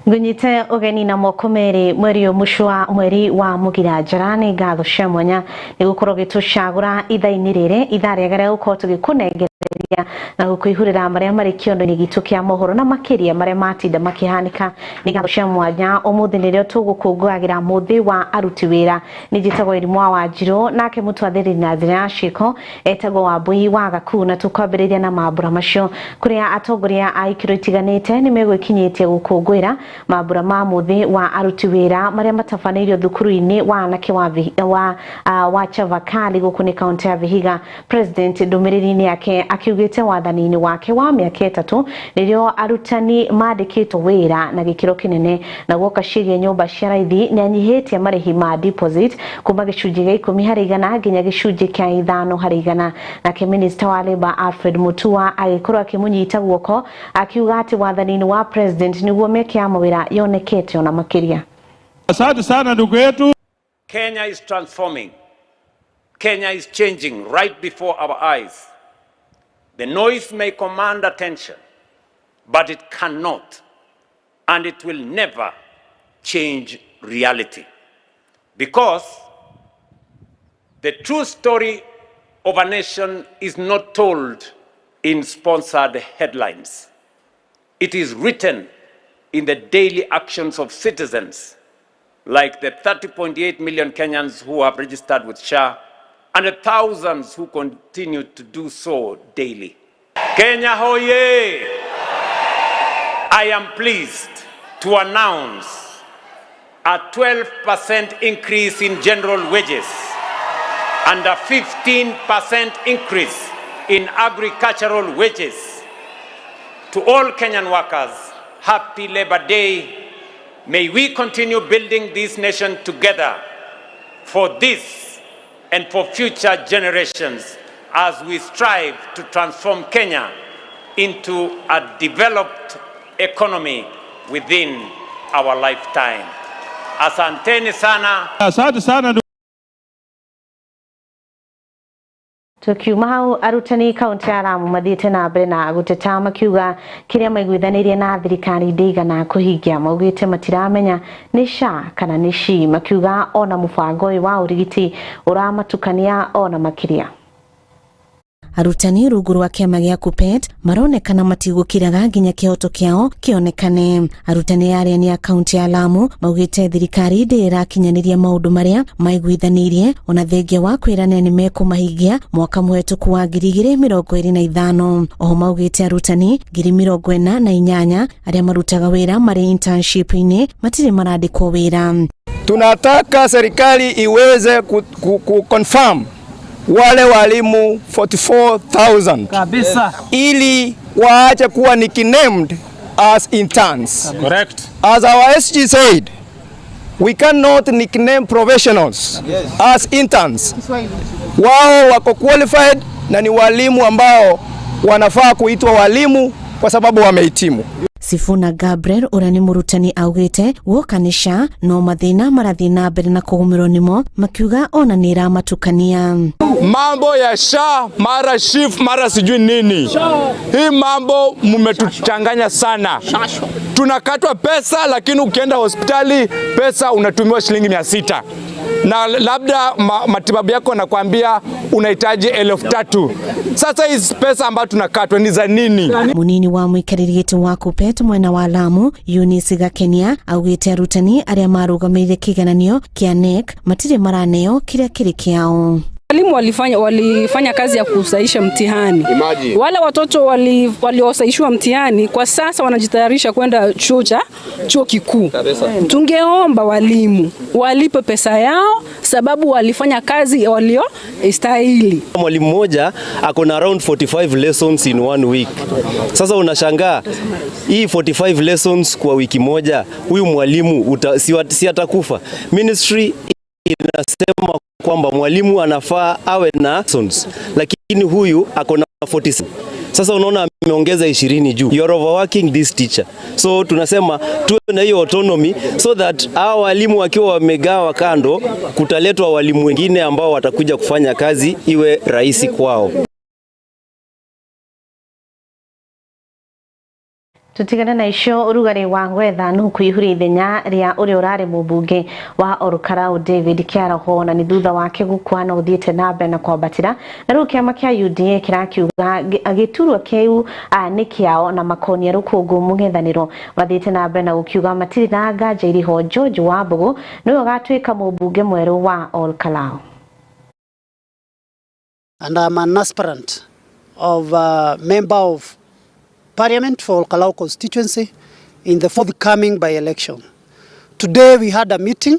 Ngũnyite ũgeni na moko merĩ mweri ũyũ mũico wa mweri wa Mũgira Njara. Nĩ ngatho cia mwanya nĩ gũkorwo gĩtũcagũra ithaa-inĩ rĩrĩ, ithaa rĩega rĩa gũkorwo tũgĩkũnengereria na gũkũihũrĩra marĩa marĩ kĩondo-inĩ gitũ kĩa mohoro na makĩria marĩa matinda makĩhanĩka. Nĩ ngatho cia mwanya ũmũthĩ nĩrĩo tũgũkũngũagĩra mũthĩ wa aruti wĩra. Nĩ njĩtagwo Irimũ wa Wanjirũ, nake mũtwathĩrĩri na njĩra ya ciĩko etagwo Wambui wa Gaku, na tũkwambĩrĩria na mambũra macio kũrĩa atongoria a ikĩro itiganĩte nĩ megwĩkinyĩtie gũkũngũĩra mambũra ma mũthĩ wa aruti wĩra marĩa matabanĩirio thukuru-inĩ wa anake wa Chavakali gũkũ nĩ kaunti ya Vihiga. President ndũmĩrĩri-inĩ yake akiugĩte wathani-inĩ wake wa mĩaka 3 nĩrĩo arutani mandĩkĩtwo wĩra na gĩkĩro kĩnene, na guoka ciĩgiĩ nyũmba cia raithi nĩ anyihĩtie marĩhi ma deposit kuma gĩcunjĩ gĩa 10 harĩ igana nginya gĩcunjĩ kĩa 5 harĩ igana. Nake Minister wa Labour Alfred Mutua agĩkorwo akĩmũnyita guoko akiuga atĩ wathani-inĩ wa president nĩguo mĩeke ya mawĩra yonekete ona makĩria. Asante sana ndugu yetu. Kenya is transforming. Kenya is changing right before our eyes. The noise may command attention, but it cannot and it will never change reality. Because the true story of a nation is not told in sponsored headlines. It is written in the daily actions of citizens, like the 30.8 million Kenyans who have registered with SHA and the thousands who continue to do so daily. Kenya hoye! I am pleased to announce a 12% increase in general wages and a 15% increase in agricultural wages. To all Kenyan workers, happy Labor Day. May we continue building this nation together for this and for future generations as we strive to transform Kenya into a developed economy within our lifetime. Asanteni sana. Asante sana. Tukiuma hau, arutani kaunti ya Lamu mathiĩte na mbere na gũteta makiuga kĩrĩa maiguithanĩirie na thirikari ndĩigana kũhingia. Maugĩte matiramenya nĩ SHA kana nĩ SHI, makiuga ona mũbango ũyũ wa ũrigiti ũramatukania ona makĩria. Arutani rungu rwa kĩama gĩa KUPPET maronekana matigũkiraga nginya kĩhoto kĩao kĩonekane. Arutani arĩa nĩ a kaunti ya Lamu maugĩte thirikari ndĩrakinyanĩria maũndũ marĩa maiguithanĩirie, ona thengia wa kwĩranĩra nĩ mekũmahingia mwaka mũhetũku wa 2025. Oho maugĩte arutani 48,000 arĩa marutaga wĩra marĩ internship-inĩ matirĩ marandĩkwo wĩra. Tunataka serikali iweze ku confirm wale walimu 44,000 kabisa ili waache kuwa nicknamed as interns. Correct. As our SG said, we cannot nickname professionals as interns. Wao wako qualified na ni walimu ambao wanafaa kuitwa walimu kwa sababu wamehitimu. Sifuna Gabriel ũrĩa nĩ mũrutani augĩte guoka nĩ SHA no mathĩna marathiĩ na mbere na kũgũmĩrwo nĩmo, makiuga ona nĩ ĩramatukania. Mambo ya SHA mara SHIF mara sijui nini, hii mambo mmetuchanganya sana. Tunakatwa pesa, lakini ukienda hospitali pesa unatumiwa shilingi 600 na labda matibabu yako nakwambia unahitaji 3,000. Sasa hizi pesa ambazo tunakatwa ni za nini? Munini wa mũikarĩri gĩtĩ wa KUPPET mwena wa Lamu Eunice Gakenia augĩte arutani arĩa marũgamĩrĩire kĩgeranio kĩa KNEC matirĩ maraneo kĩrĩa kĩrĩ kĩao. Walimu walifanya kazi ya kusahisha mtihani. Imagine. Wale watoto waliosahishiwa mtihani kwa sasa wanajitayarisha kwenda chuo kikuu. Tungeomba walimu walipe pesa yao sababu walifanya kazi waliostahili. Mwalimu mmoja ako na around 45 lessons in one week. Sasa unashangaa hii 45 lessons kwa wiki moja, huyu mwalimu si atakufa? Ministry inasema kwamba mwalimu anafaa awe na lessons, lakini huyu ako na 47. Sasa unaona ameongeza 20 juu. You are overworking this teacher. So tunasema tuwe na hiyo autonomy so that hao walimu wakiwa wamegawa kando, kutaletwa walimu wengine ambao watakuja kufanya kazi iwe rahisi kwao. Tutigane na icio. Ũrugarĩ wa gwetha nũ kũihũria ithenya rĩa ũrĩa ũrarĩ mũmbunge wa Olkalau David Kĩaroho, na nĩ thutha wake gũkua, na ũthiĩte na mbere na kwambatĩra, na rĩu kĩama kĩa UDA kĩrakiuga gĩturwa kĩu nĩ kĩao na makonia rũkũngũ mũng'ethanĩro. Mathiĩte na mbere na gũkiuga matirĩ na nganja iriho George Wambugu nĩwe ũgatuĩka mũmbunge mwerũ wa Olkalau. And I'm an aspirant of member of parliament for Olkalou constituency in the forthcoming by-election. Today we had a meeting.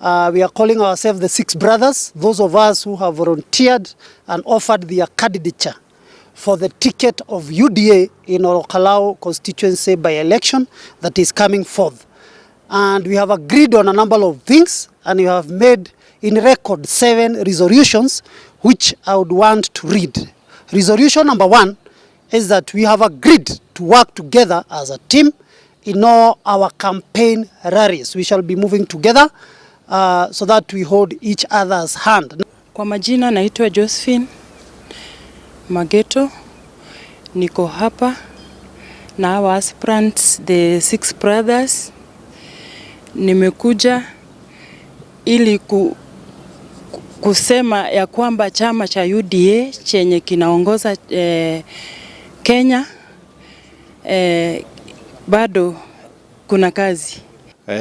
We are calling ourselves the Six Brothers, those of us who have volunteered and offered their candidature for the ticket of UDA in Olkalou constituency by-election that is coming forth. And we have agreed on a number of things, and we have made in record seven resolutions, which I would want to read. Resolution number one is that we have agreed to work together as a team in all our campaign rallies. We shall be moving together so that we hold each other's hand. Kwa majina naitwa Josephine Mageto, niko hapa na hawa aspirants, the Six Brothers. Nimekuja ili kusema ya kwamba chama cha UDA chenye kinaongoza Kenya, bado kuna kazi.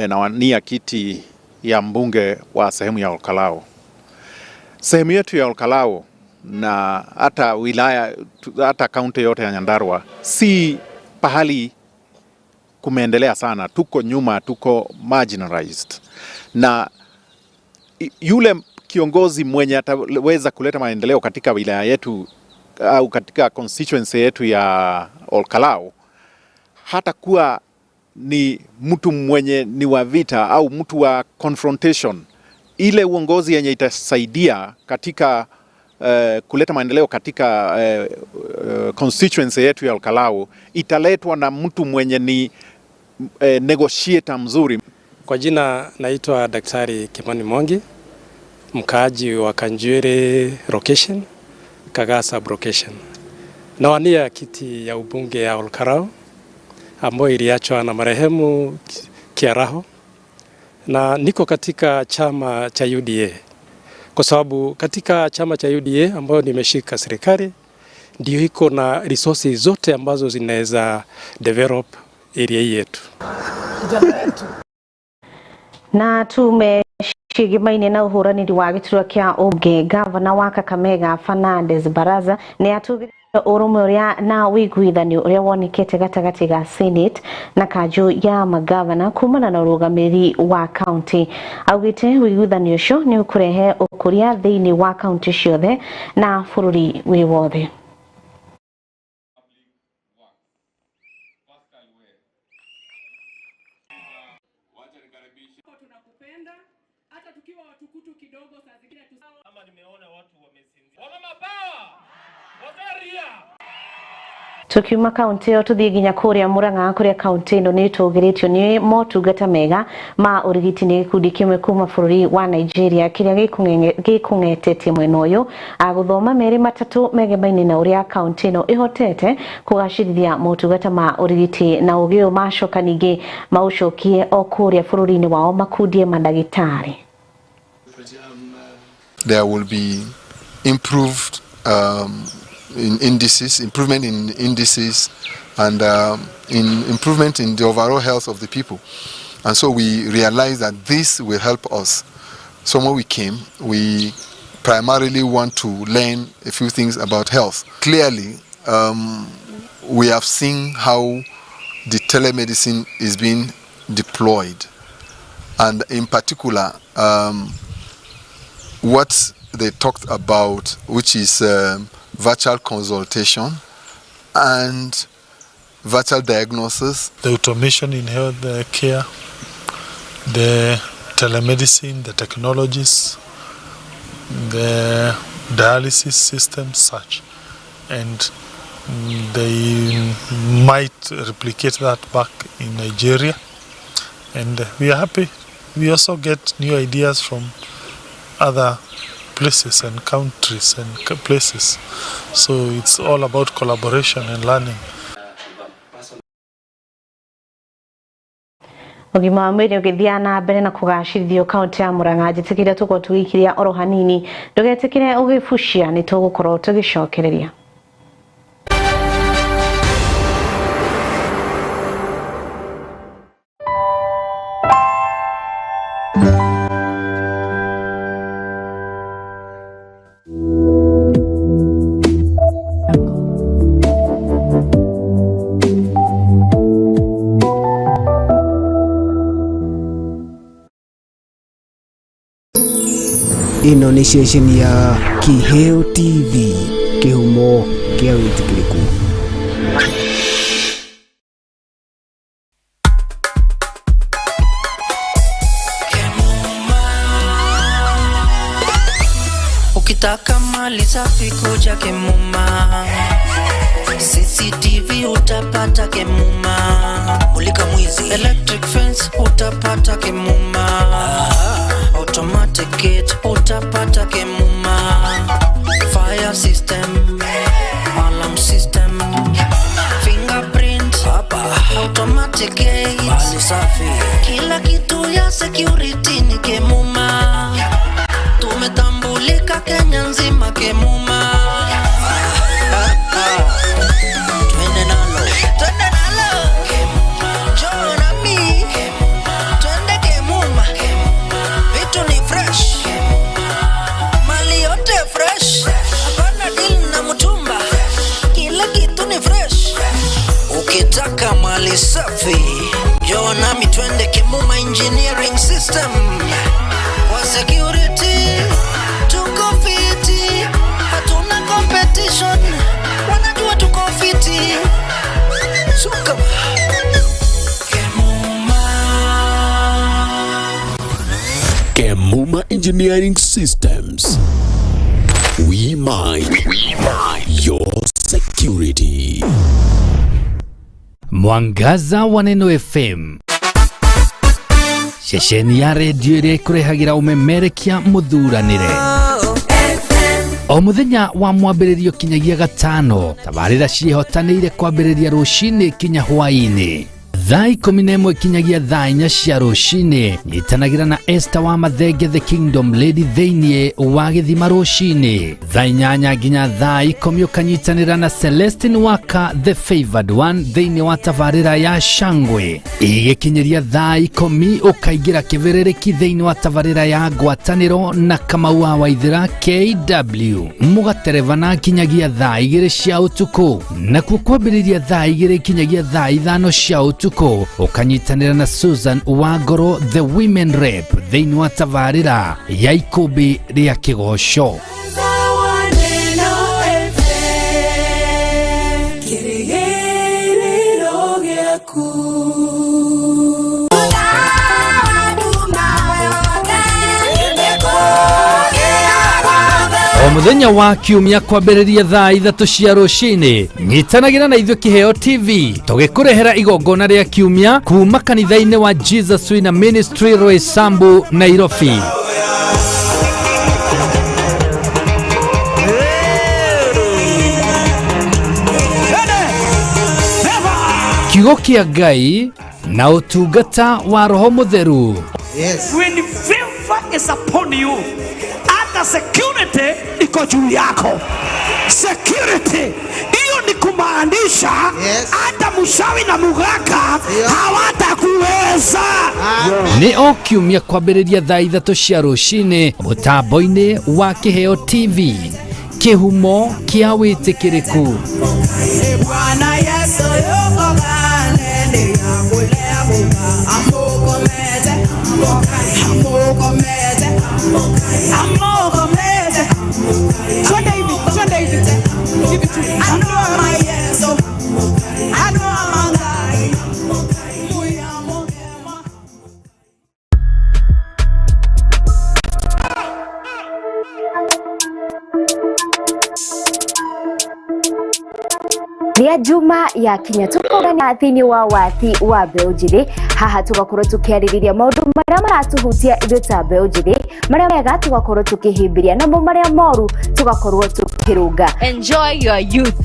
Nawania kiti ya mbunge wa sehemu ya Olkalau. Sehemu yetu ya Olkalau na hata wilaya, hata kaunti yote ya Nyandarua si pahali kumeendelea sana, tuko nyuma, tuko marginalized, na yule kiongozi mwenye ataweza kuleta maendeleo katika wilaya yetu au katika constituency yetu ya Olkalau hatakuwa ni mtu mwenye ni wa vita au mtu wa confrontation. Ile uongozi yenye itasaidia katika kuleta maendeleo katika constituency yetu ya Olkalau italetwa na mtu mwenye ni negotiator mzuri. Kwa jina naitwa Daktari Kimani Mwangi, mkaaji wa Kanjuere location, Kagaa sub location. Nawania kiti ya ubunge ya Olkalau ambayo iliachwa na marehemu Kiaraho, na niko katika chama cha UDA kwa sababu katika chama cha UDA ambayo nimeshika serikali ndio iko na resources zote ambazo zinaweza develop area hii yetu. Na tume cigimaine na ũhũranĩri wa gĩturwa kĩa ũmbunge, gavana wa Kakamega Fernandes Baraza nĩ atugire ũrũmwe ũrĩa na ũiguithanio ũrĩa wonekete gatagatĩ ga Senate na kanjũ ya magavana kumana na ũrũgamĩrĩri wa kaunti. Augĩte ũiguithanio ũcio nĩ ũkũrehe ũkũria thĩinĩ wa kaunti ciothe na bũrũri wĩ wothe. Tukiuma kaunti ĩyo tũthiĩ nginya kũrĩa Murang'a, kũrĩa kaunti ĩno nĩ ĩtũgĩrĩtio nĩ motungata mega ma ũrigiti nĩ gĩkundi kĩmwe kuma bũrũri wa Nigeria kĩrĩa gĩkũng'etetie mwena ũyũ gũthoma merĩ matatũ megemaine na ũrĩa kaunti ĩno ĩhotete kũgacĩrithia motungata ma ũrigiti, na ũgĩ ũyũ macoka ningĩ maũcokie o kũrĩa bũrũri-inĩ wao makundie mandagĩtarĩ. There will be improved in indices, improvement in indices, and in improvement in the overall health of the people. And so we realize that this will help us. So when we came, we primarily want to learn a few things about health. Clearly, we have seen how the telemedicine is being deployed, and in particular, what they talked about, which is virtual consultation and virtual diagnosis. The automation in health care, the telemedicine, the technologies, the dialysis system, such. And they might replicate that back in Nigeria. And we are happy. We also get new ideas from other places and countries and places. So it's all about collaboration and learning. Ũgima wa mwĩrĩ ũgĩthiaga na mbere na kũgacĩrithio kaunti ya Murang'a, njĩtĩkĩria tũkorwo tũgĩikiria oro hanini, ndũgetĩkĩre ũgĩbucia, nĩ tũgũkorwo tũgĩcokereria. Ĩno nĩ ceceni ya Kiheo TV, kĩhumo kĩa wĩtĩkĩrĩku. Ukitaka mali safi kuja Kemuma, CCTV utapata Kemuma, mulika mwizi, electric fence utapata Kemuma, automatic gate utapata Kemuma, fire system, alarm system, fingerprint, automatic gate, mali safi, kila kitu ya security ni Kemuma. Tumetambulika Kenya nzima Kemuma. Twende nalo, twende nalo, njoo nami, twende Kemuma. Vitu ni fresh, mali yote fresh, hapana deal na mtumba, kila kitu ni fresh. Ukitaka mali safi, njoo nami twende Kemuma Engineering System. Kwa security tuko fiti, hatuna competition, wanajua tuko fiti. Suka Kemuma Engineering Systems. We mind your security. Mwangaza wa Neno FM, ceceni ya redio ĩrĩa ĩkũrehagĩra ũmemerekia mũthuranĩre o mũthenya wa mwambĩrĩrio kinyagia gatano. Tabarĩra ciĩhotanĩire kwambĩrĩria rũcinĩ kinya hwaĩ-inĩ thaa 11 kinyagia thaa 4 cia rũcinĩ. Nyitanagĩra na Esther wa Mathenge the Kingdom Lady thĩinĩ wa gĩthima rũcinĩ thaa 8 nginya thaa 10, ũkanyitanĩra na Celestine Waka the Favored One thĩinĩ wa tabarĩra ya Shangwe. Igĩkinyĩria thaa 10 ũkaingĩra kĩbĩrĩrĩki thĩinĩ wa tabarĩra ya Ngwatanĩro na Kamau wa Waithĩra KW, mũgaterebana kinyagia thaa 2 cia ũtukũ. Nakuo kwambĩrĩria thaa 2 kinyagia thaa 5 cia ũtukũ ũkanyitanĩra na Susan Wangoro the Women Rep thĩinĩ wa tabarĩra ya Ikũmbĩ rĩa Kĩgoco. O mũthenya wa kiumia kwambĩrĩria thaa 3 cia rũcinĩ, nyitanagĩra na ithuĩ Kĩheo TV tũgĩkũrehera igongona rĩa kiumia kuma kanitha-inĩ wa Jesus Winner Ministry Roysambu, Nairobi. Kiugo kĩa Ngai na ũtungata wa Roho Mũtheru. When favor is upon you, hata security iko juu yako. Security hiyo ni kumaanisha hata mshawi na mugaka hawatakuweza. Nĩ o kiumia kwambĩrĩria thaa 3 cia rũcinĩ mũtambo-inĩ wa Kĩheo TV, kĩhumo kĩa wĩtĩkĩrĩku. Bwana Yesu yuko kanene amukomete, amukomete, amukomete. Twende hivi, twende hivi. Hivi tu. Anoa Yesu. Anoa mangai. Rĩa Juma ya kinya tukaurania thĩinĩ wa wathi wa mbeũ njĩthĩ. Haha tugakorwo tũkĩarĩrĩria maũndũ marĩa maratuhutia ithuĩ ta mbeũ njĩthĩ, marĩa mega tugakorwo tũkĩhĩmbĩria, namo marĩa moru tugakorwo tũkĩrũnga. Enjoy your youth,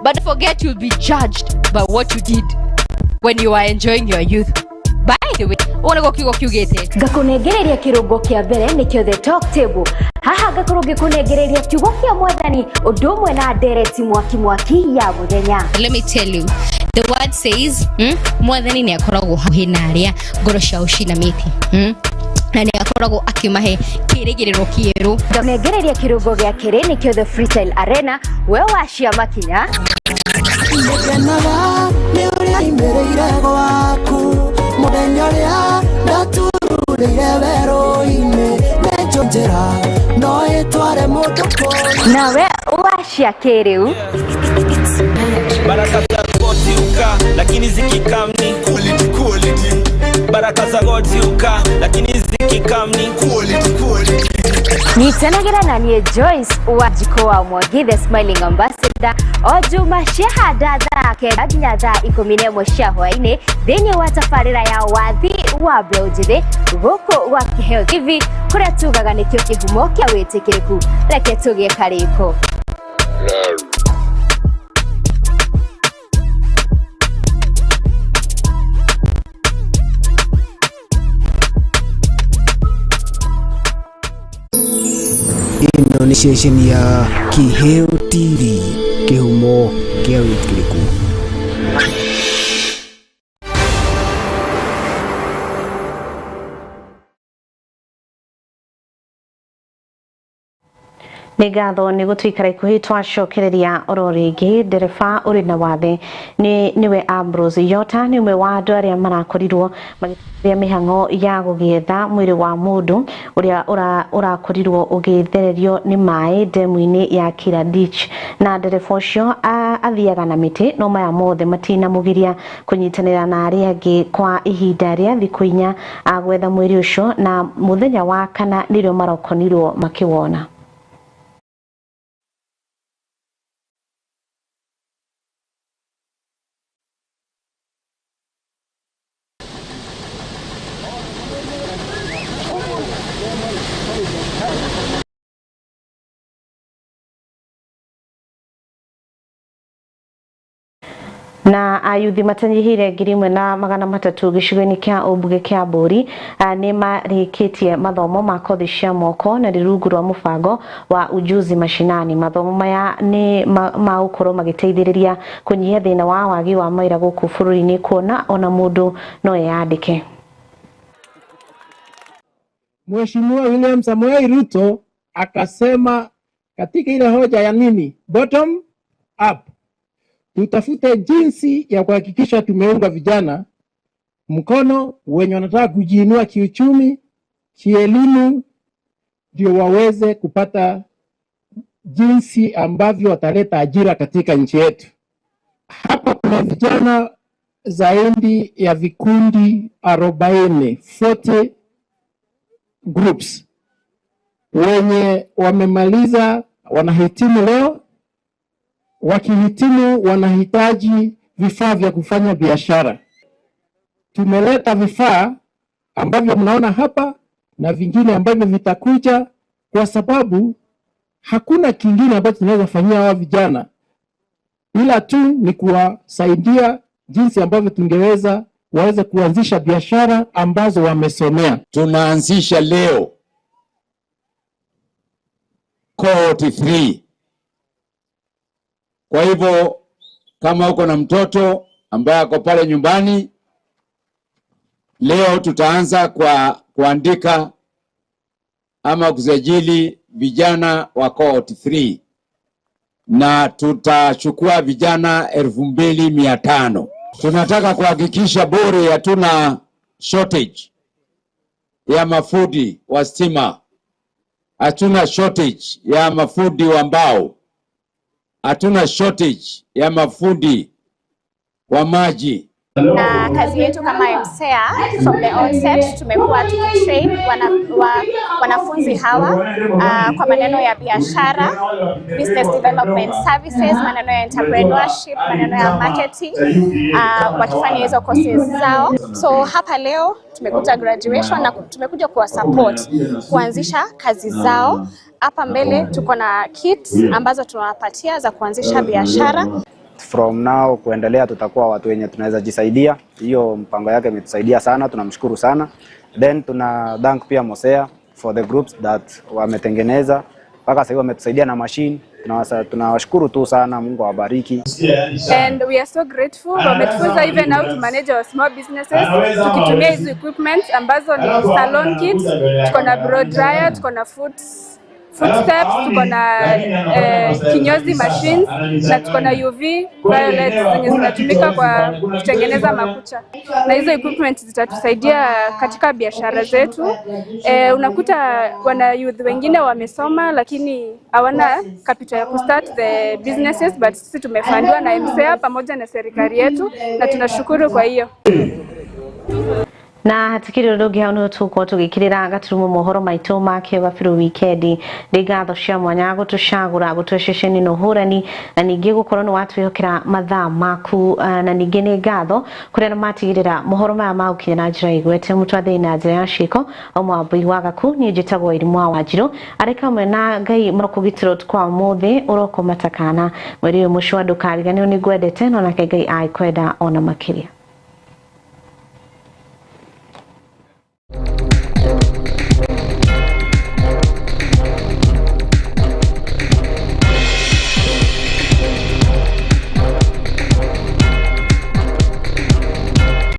but don't forget you'll be judged by what you did when you are enjoying your youth. By the way, Ũguo nĩguo kiugo kiugĩte. Ngakũnengereria kĩrũngo kĩa mbere nĩkĩo The Talk Table. Haha ngakorwo ngĩkũnengereria kiugo kĩa mwathani ũndũ ũmwe na ndereti mwaki mwaki ya mũthenya. Let me tell you, the word says, mwathani nĩ akoragwo hakuhĩ na arĩa ngoro ciao cinamĩte, na nĩ akoragwo akĩmahe kĩrĩgĩrĩro kĩerũ. Ngakũnengereria kĩrũngo gĩa kerĩ nĩkĩo The Freestyle Arena, we wacia makinya. Ngenaga nĩ ũrĩa imĩrĩire gwaku mũthenya ũrĩa ndatururĩire werũ-inĩ nĩnjũ njĩra no ĩtware mũndũ kũndũ. Nawe wacia kĩrĩu. Baraka za God ziuka lakini zikikam ni quality quality. Baraka za God ziuka lakini zikikam ni quality quality. Nyitanagĩra na niĩ Joyce wa Jiko wa Mwangi, the Smiling Ambassador, o juma ciahanda thaa 9 nginya thaa 11 cia hwaĩ-inĩ thĩinĩ wa tabarĩra ya Wathi wa Mbeũ Njĩthĩ gũkũ gwa Kĩheo TV, kũrĩa tugaga nĩkĩo kĩhumo kĩa wĩtĩkĩrĩku. Reke tũgĩe karĩko. Ĩno nĩ ceceni ya Kĩheo TV, kĩhumo kĩa wĩtĩkĩrĩku. Nĩ ngatho nĩ gũtũikara ikuhĩ twacokereria oro rĩngĩ. Ndereba ũrĩ na wathe nĩwe Ambrose Yota nĩ ũmwe wa andũ arĩa marakorirwo magĩteithia mĩhang'o ya gũgĩetha mwĩrĩ wa mũndũ ũrĩa ũrakorirwo ũgĩthererio nĩ maĩ ndemu-inĩ ya Kiradich. Na ndereba ũcio athiaga na mĩtĩ, no maya mothe matinamũgiria kũnyitanĩra na arĩa angĩ kwa ihinda rĩa thikũ 4 gwetha mwĩrĩ ũcio, na mũthenya wa kana nĩrĩo marokonirwo makĩwona. Na ayuthi matanyihire 1300 gĩcigo-inĩ kĩa ũmbunge kĩa Mbũri nĩ marĩkĩtie mathomo ma kothi cia moko na rungu rwa mũbango wa ujuzi mashinani. Mathomo maya nĩ magũkorwo magĩteithĩrĩria kũnyihia thĩna wa wagi wa mawĩra gũkũ bũrũri-inĩ, kuona ona mũndũ no eyandĩke. Mheshimiwa William Samoei Ruto akasema katika ile hoja ya nini, bottom up, tutafute jinsi ya kuhakikisha tumeunga vijana mkono wenye wanataka kujiinua kiuchumi, kielimu, ndio waweze kupata jinsi ambavyo wataleta ajira katika nchi yetu. Hapa kuna vijana zaidi ya vikundi 40, 40 groups wenye wamemaliza, wanahitimu leo. Wakihitimu wanahitaji vifaa vya kufanya biashara. Tumeleta vifaa ambavyo mnaona hapa na vingine ambavyo vitakuja, kwa sababu hakuna kingine ambacho tunaweza fanyia hawa vijana ila tu ni kuwasaidia jinsi ambavyo tungeweza waweze kuanzisha biashara ambazo wamesomea. Tunaanzisha leo cohort 3. Kwa hivyo kama uko na mtoto ambaye ako pale nyumbani, leo tutaanza kwa kuandika ama kusajili vijana wa cohort 3, na tutachukua vijana 2500. Tunataka kuhakikisha bure hatuna shortage ya mafundi wa stima, hatuna shortage ya mafundi wa mbao, hatuna shortage ya mafundi wa maji. Na kazi yetu kama MSEA from the onset tumekuwa tukitrain wanafunzi hawa kwa maneno ya biashara, business development services, maneno ya entrepreneurship, maneno ya marketing, wakifanya hizo courses zao. So hapa leo tumekuta graduation na tumekuja kuwa support kuanzisha kazi zao. Hapa mbele tuko na kits ambazo tunawapatia za kuanzisha biashara. From now kuendelea tutakuwa watu wenye tunaweza jisaidia. Hiyo mpango yake imetusaidia sana, tunamshukuru sana. Then tuna thank pia Mosea for the groups that wametengeneza mpaka sasa hivi wametusaidia na machine. Tunawashukuru tu sana, Mungu awabariki. And we are so grateful. Wametufunza even how to manage our small businesses tukitumia hizi equipment ambazo ni salon kits, tuko na blow dryer, tuko na footsteps, tuko na kinyozi machines na tuko na UV violet zenye zinatumika kwa kutengeneza makucha, na hizo equipment zitatusaidia katika biashara zetu. Unakuta wana youth wengine wamesoma lakini hawana capital ya kustart the businesses, but sisi tumefundiwa na MSEA pamoja na serikali yetu na tunashukuru kwa hiyo. Na hatikiri undu ungi hau niho tugukorwo tugikirira gaturumo mohoro maitu ma kiuga biru wikendi. Ndi ngatho cia mwanya gutucagura gutwe ceceni na uhurani, na ningi gukorwo ni watwihokera mathaa maku, na ningi ni ngatho kuria matigirira mohoro maya magukinya na njira igwete mutwathii na njira ya ciiko o mwambui wa gaku. Ni njitagwo Irimũ wa Wanjiru ari kamwe na Ngai marokũgitĩra ũtukũ wa ũmũthĩ ũrokoma ta kana mweri ũyũ mũcwa ndũkariganĩrwo nĩ ngwendete no nake Ngai agĩkwenda ona makĩria.